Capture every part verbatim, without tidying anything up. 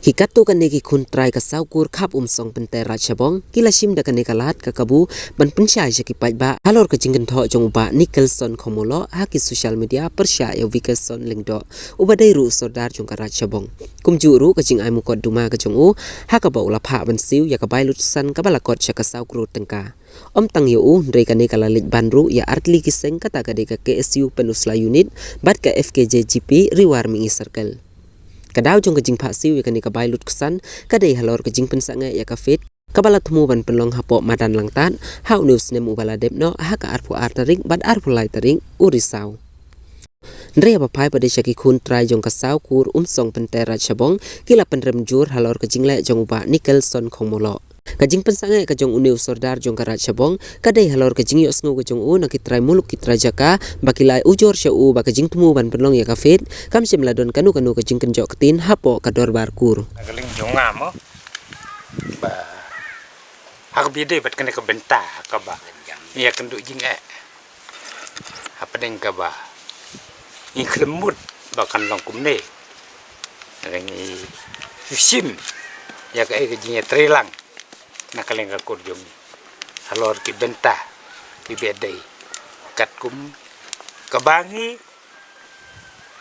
Ki katto katne ki khun trai ka Sawkur Khap Umsong Pynter Raid Shabong ki la shim da kane ka lad ka kabu ban pynshai sha ki paidbah halor ka jingkynthoh jong u Bah Nicholson Khongmawloh ha ki social media pyrshah ïa u Vikerson Lyngdoh uba dei ruh u sordar jong ka Raid Shabong. Kumjuh ruh ka jingai mukotduma ka jong u ha kaba u la phah ban siew ïa ka bai lut ksan kaba la kot sha ka saw klur tyngka. Ym tang ïa u, hynrei kane ka la leit ban ruh ïa artylli ki seng, kata ka dei ka K S U Pynursla Unit bad ka F K J G P Ri War Mihngi Circle. Ka daw jong ka jingphah siew ïa kane ka bai lut ksan ka dei halor ka jingpynsangeh ïa ka fete kaba la thmu ban pynlong hapoh madan Langtad ha une u snem uba la dep noh ha ka arphew ar tarik bad arphew lai tarik u Risaw. Hynrei haba phai pat de sha ki khun trai jong ka Sawkur Umsong Pynter Raid Shabong ki la pynrem jur halor ka jingleh jong u Bah Nicholson Khongmawloh. Ka jingpynsangeh ka jong une u sordar jong ka Raid Shabong ka dei halor ka jingïohsngew ka jong u na ki trai muluk ki trai jaka ba ki la ai ujor sha u ba ka jingthmu ban pynlong ïa ka fete kam shym la don kano kano ka jingkynjoh ktien hapoh ka dorbar kur. Na ka liang jong nga mo, ba ha kaba ïadei bad kane ka bynta ha kaba ïakynduh jingeh hapdeng kaba ngi khlem mut ba kan long kumne. Ngi shim ïa kaei ka jingïatreilang na ka liang ka kur jong ngi halor ki bynta kiba ïadei katkum kaba ngi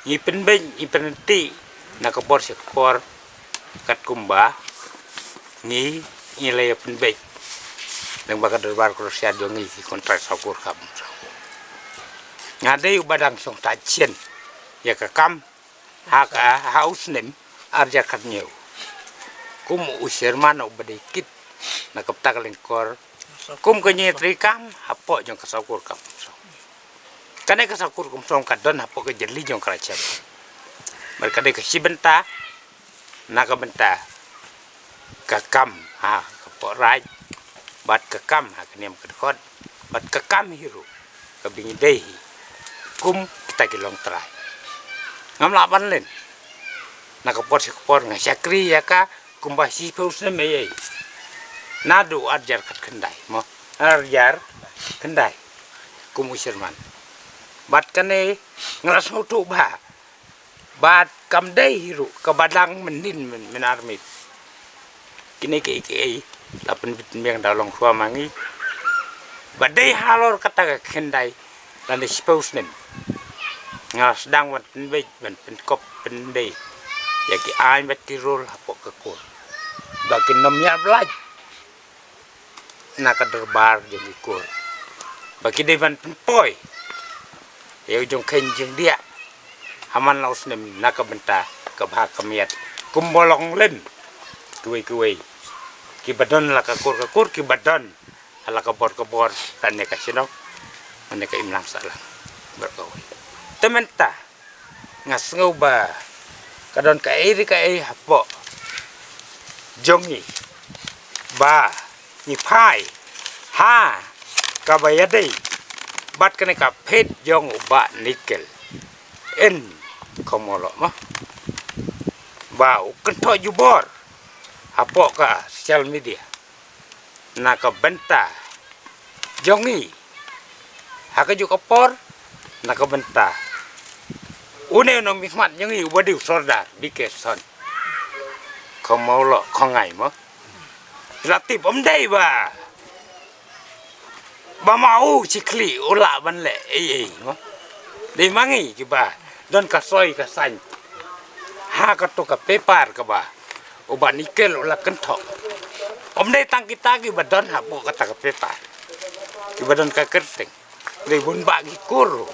ngi pynbeit, ngi pynti na ka por sha ka por katkum ba ngi, ngi la ïa pynbeit. Lyngba ka dorbar kroshiar jong ngi ki khun trai Sawkur Khap Umsong. Nga dei uba dang shong tad shen ïa ka kam ha ka, ha u snem ar hajar khathynñiew kum u chairman uba dei kit na ka bynta ka lyngkor kum ka jingïatreikam hapoh jong ka Sawkur Khap Umsong. Kane ka Sawkur Khap Umsong ka don hapoh ka jylliew jong ka Raid Shabong. Bad ka dei ka shi bynta na ka bynta ka kam ha ka pyrthei bad ka kam ha ka niam ka dkhot bad ka kam hi ruh kaba ngi dei hi kum kita ki longtrai. Ngam lah ban len na ka por sha ka por, nga shakri ïa ka kumba shiphew snem ei ei. Naduh ar hajar khatkhyndai mo, ar hajar khyndai kum u chairman. Bad kane nga la sngewthuh ba, bad kam dei hi ruh kaba dang mynnin myn, mynarmit. Kine kiei kiei la pynbit pynbiang da u longshuwa ma ngi. Ba dei halor kata ka khyndai lane shiphew snem nga sdang ban pynbeit ban pynkop pyndei ïa ki aiñ bad ki rul hapoh ka kur ba kin ym ïalap lait na ka dorbar jong ki kur ba ki dei ban pynpoi ïa u jingkheiñ jingdiah ha man la u snem na ka bynta ka bha ka miat kumba long lem kiwei kiwei kiba don la ka kur ka kur, kiba don ha la ka bor ka bor, lane ka shnong, lane ka imlang sahlang. Bad kawei te mynta nga sngew ba ka don kaei re kaei hapoh jong ngi ba ngi phai ha kaba ïadei bad kane ka fete jong u Bah Nikel N Khongmawloh mo, ba u kynthoh jubor hapoh ka social media na ka bynta jong ngi ha kajuh ka por, na ka bynta une u nongmihkhmat jong ngi uba dei u sordar Vikerson Khongmawloh Khongngai mo. La tip ym dei ba, ba ma u shi khlieh u lah ban leh ei ei mo. Dei ma ngi kiba don ka soi ka sain ha kato ka paper kaba u Bah Nikel u la kynthoh. Ym dei tang kita kiba don hapoh kata ka paper kiba don ka kyrteng. Dei bun bah ki kur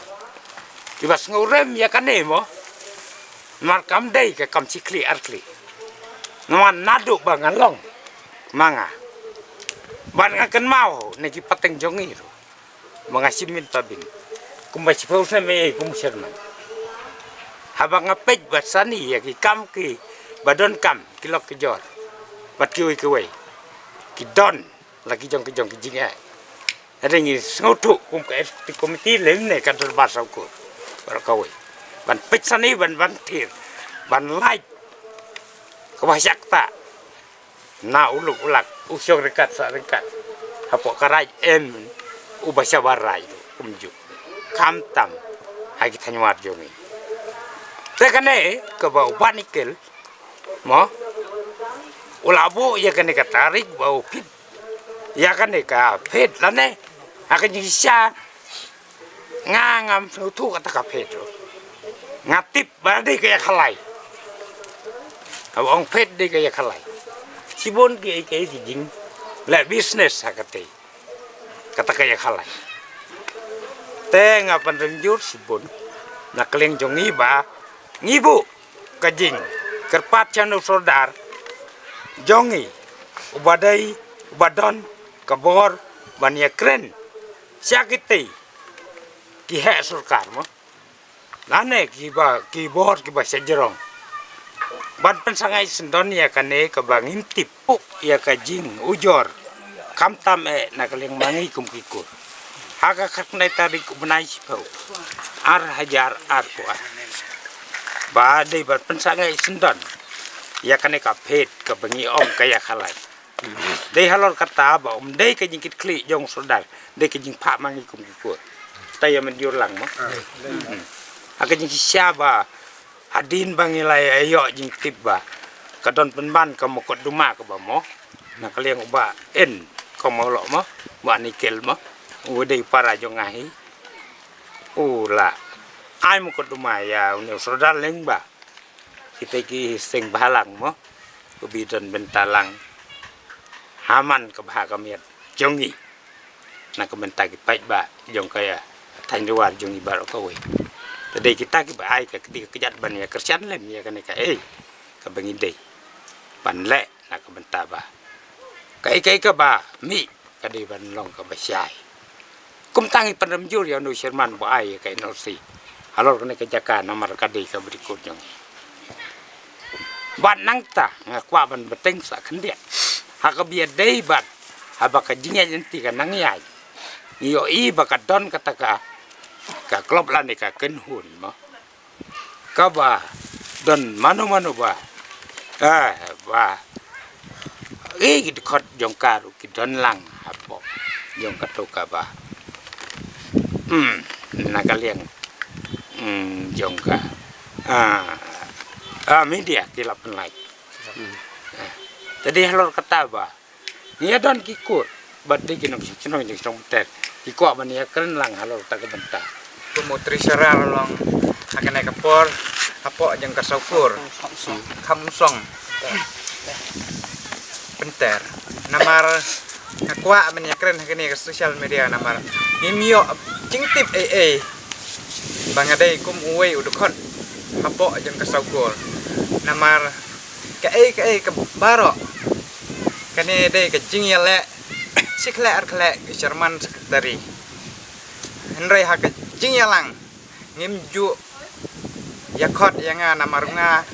kiba sngewrem ïa kane mo. Namar kam dei ka kam shi khlieh ar khlieh. Namar naduh ba nga long ma nga, bad nga kynmaw na ki pateng jong ngi ruh ba nga shim min pabin kumba shiphew snem ei ei kum sherman. Haba nga peit bad sani ïa ki kam kiba donkam, ki lok ki jor bad kiwei kiwei, ki don la ki jong ki jong ki jingeh. Hynrei ngi sngewthuh kum ka executive committee lymne ka dorbar sawkur baroh kawei ban peit sani, ban ban thied, ban lait kaba shakta na u luk u lak, u shong ryngkat sah ryngkat hapoh ka raid, em, uba shabar raid ruh kumjuh, khamtam ha ki thaiñ war jong ngi. Te kane kaba u Bah Nikel mo, u la buh ïa kane ka tarik ba u peit ïa kane ka phet lane ha ka jingshisha. Nga ngam sngewthuh kata ka phet ruh. Nga tip ba dei ka ïa khalai. Haba ong phet dei ka ïa khalai. Shibun ki ei ki ei ki jing leh business ha kata. Kata ka ïa khalai. Te nga pynrem jur shibun na ka liang jong ngi ba ngi buh ka jingkyrpad sha u Sordar jong ngi uba dei uba don ka bor ban ïakren sha kitei ki heh sorkar mo. Lane kiba ki bor kiba sha jrong ban pynsangeh syndon ïa kane kaba ngim tip ïa ka jingujor khamtam eh na ka liang ma ngi kum ki kur. Ha ka khatnai tarik u bnai shiphew ar hajar arphew ar ba dei ban pynsangeh syndon ïa kane ka phet kaba ngi ong ka ïa khalai. Dei halor kata ba um dei ka jingkitkhlieh jong u Sordar, dei ka jingphah ma ngi kum ki kur. Ta ïa mynjur lang mo. Ha ka jingshisha ba hadien ba ngi la ïoh jingtip ba ka don pynban ka mukotduma kaba mo na ka liang u Bah N Khongmawloh mo, Bah Nikel mo, u dei para jong nga hi. U la ai mukotduma ïa une u Sordar lyngba kita ki seng bhalang mo, u ba don bynta lang ha man ka bha ka miat jong ngi na ka bynta ki paidbah jong ka ïa thaiñ Dwar jong ngi baroh kawei. Te dei kita kiba ai ka kti ka kjat ban ïa kyrshan lem ïa kane ka ei kaba ngi dei ban leh na ka bynta ba kaei kaei kaba mih ka dei ban long kaba shai. Kumta ngi pynrem jur ïa u Sherman ba ai ka N O C halor kane ka jaka namar ka dei kaba dei kut jong ngi. Bad nangta nga kwah ban bteng sa khyndiat ha kaba ïadei bad haba ka jingïaid lynti ka nang ïaid, ngi ïohi ba ka don kata ka ka klop lane ka kynhun mo. Kaba don mano mano ba, ah, ba ei ki dkhot jong ka ruh ki don lang hapoh jong kato kaba, hmm, na ka liang, hmm, jong ka, ah, ah, media ki la pynlait. Hmm. Ah, te dei halor kata ba ngi ïa don ki kur bad dei ki nongshong shnong jong shnong Pynter ki kwah ban ïakren lang halor kata ka bynta. Kum u treasurer long ha kane ka por hapoh jong ka Sawkur Khamsong Pynter. Namar nga kwah ban ïakren ha kane ka social media namar ngim ïoh jingtip ei ei ba nga dei kum uwei u dkhot hapoh jong ka Sawkur. Namar kaei kaei ka baroh kane dei ka jingïaleh shi khleh ar khleh ka chairman secretary. Hynrei ha ka jingïalang ngim ju ïa khot ïa nga namar nga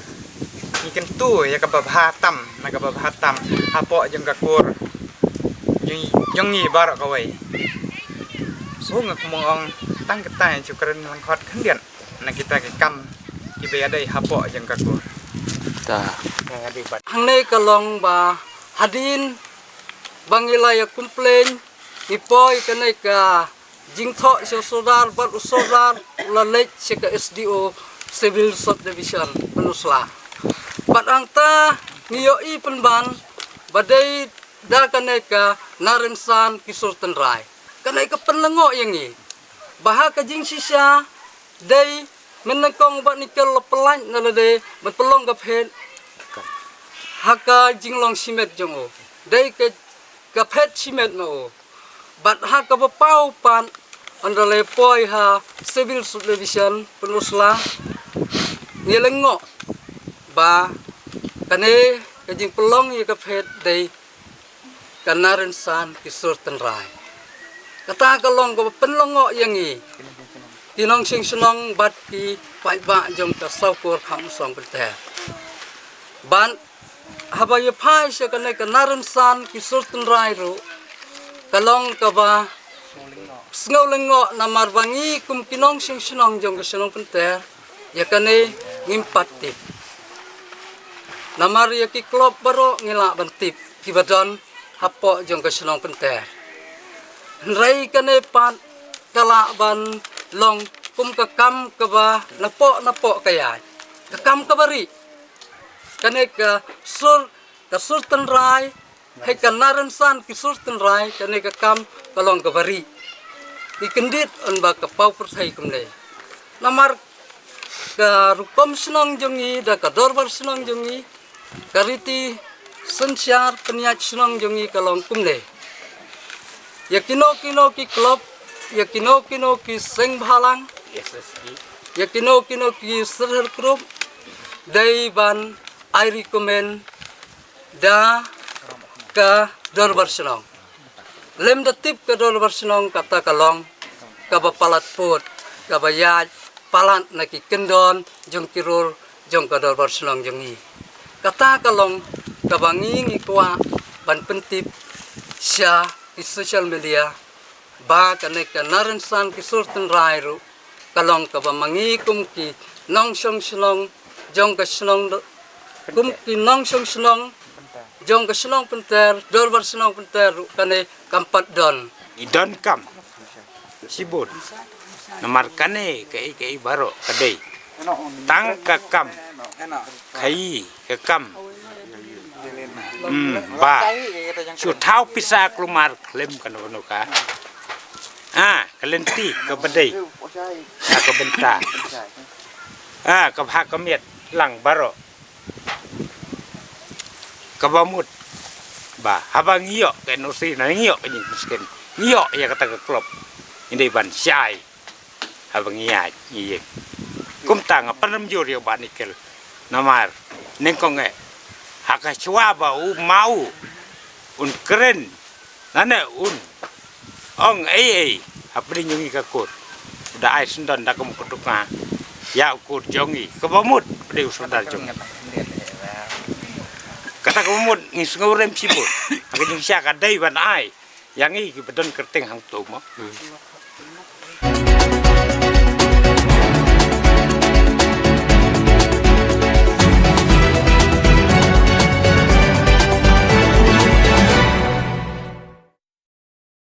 ngi kyntu ïa kaba bha tam na kaba bha tam hapoh jong ka kur jong, jong ngi baroh kawei. So nga kumno ong tang kata ïa shu kren lang khot khyndiat na kita ki kam kiba ïadei hapoh jong ka kur. Ta. Hangne ka long ba hadien ba ngi la ïa complain ngi poi kane ka jingthoh sha u sordar bad u sordar u la leit sha ka S D O Civil Subdivision Pynursla. Bad hangta ngi ïohi pynban ba dei da kane ka Narensan Kishore Tynrai. Kane ka pynlyngngoh ïa ngi ba ha ka jingshisha dei mynnyngkong ba ngi la pynlait na lade ban pynlong ka phet ha ka jinglong shimet jong u. Dei ka, ka phet shimet ma u. Bad ha kaba paw pat haba la poi ha Civil Subdivision Pynursla ngi lyngngoh ba kane ka jingpynlong ïa ka phet dei ka Narensan Kishore Tynrai. Kata ka long kaba pynlyngngoh ïa ngi ki nongshong shnong bad ki paidbah jong ka Sawkur Khamsong Pynter. Bad haba ïa phai sha kane ka Narensan Kishore Tynrai ruh ka long kaba sngew lyngngoh namar ba ngi kum ki nongshong shnong jong ka shnong Pynter ïa kane ngim pat tip. Namar ïa ki club baroh ngi lah ban tip kiba don hapoh jong ka shnong Pynter. Hynrei kane pat ka lah ban long kum ka kam kaba napoh napoh ka ïaid, ka kam kaba rieh. Kane ka sur ka sur tynrai, hei ka narensan ki sur tynrai, kane ka kam ka long kaba ri. Ki kyndit yn ba ka paw pyrthei kumne. Namar ka rukom shnong jong ngi, da ka dorbar shnong jong ngi, ka riti synshar pynïaid shnong jong ngi ka long kumne. Ïa kino kino ki club, ïa kino kino ki seng bhalang, ïa kino kino ki syrher group, dei ban ai recommend da ka dorbar shnong. Lem da tip ka dorbar shnong kata ka long kaba palat pud, kaba ïaid palat na ki kyndon jong ki rule jong ka dorbar shnong jong ngi. Kata ka long kaba ngi ngi kwah ban pyntip sha ki social media ba kane ka narensan ki sur tynrai ruh ka long kaba ma ngi kum ki nongshong shnong jong ka shnong do-, kum ki nongshong shnong jong ka shnong Pynter, dorbar shnong Pynter ruh kane kam pat don. I don kam shibun. Namar kane kaei kaei baroh ka dei tang ka kam, kaei ka kam. Hmm, ba shu thaw pisa klumar khlem kano kano ka. Ah, ka lynti kaba dei na ka bynta. Ah, ka bha ka miat lang baroh. Kaba mut ba haba ngi ïoh ka N O C na ngi ïoh ka jingpynskem, ngi ïoh ïa kata ka club, ngi dei ban shai. Haba ngi ïaid ngi ïeng, kumta nga pynrem jur ïa u Bah Nikel. Namar nyngkong eh ha ka shuwa ba u ma u un kren, nane un ong ei ei hapdeng jong ngi ka kur, u da ai syndon da ka mut ka duk nga ïa u kur jong ngi kaba mut u dei u sordar jong ngi. Kata kaba mut ngi sngew rem shibun. Ha ka jingshisha ka dei ban ai ïa ngi kiba don kyrteng hangto mo.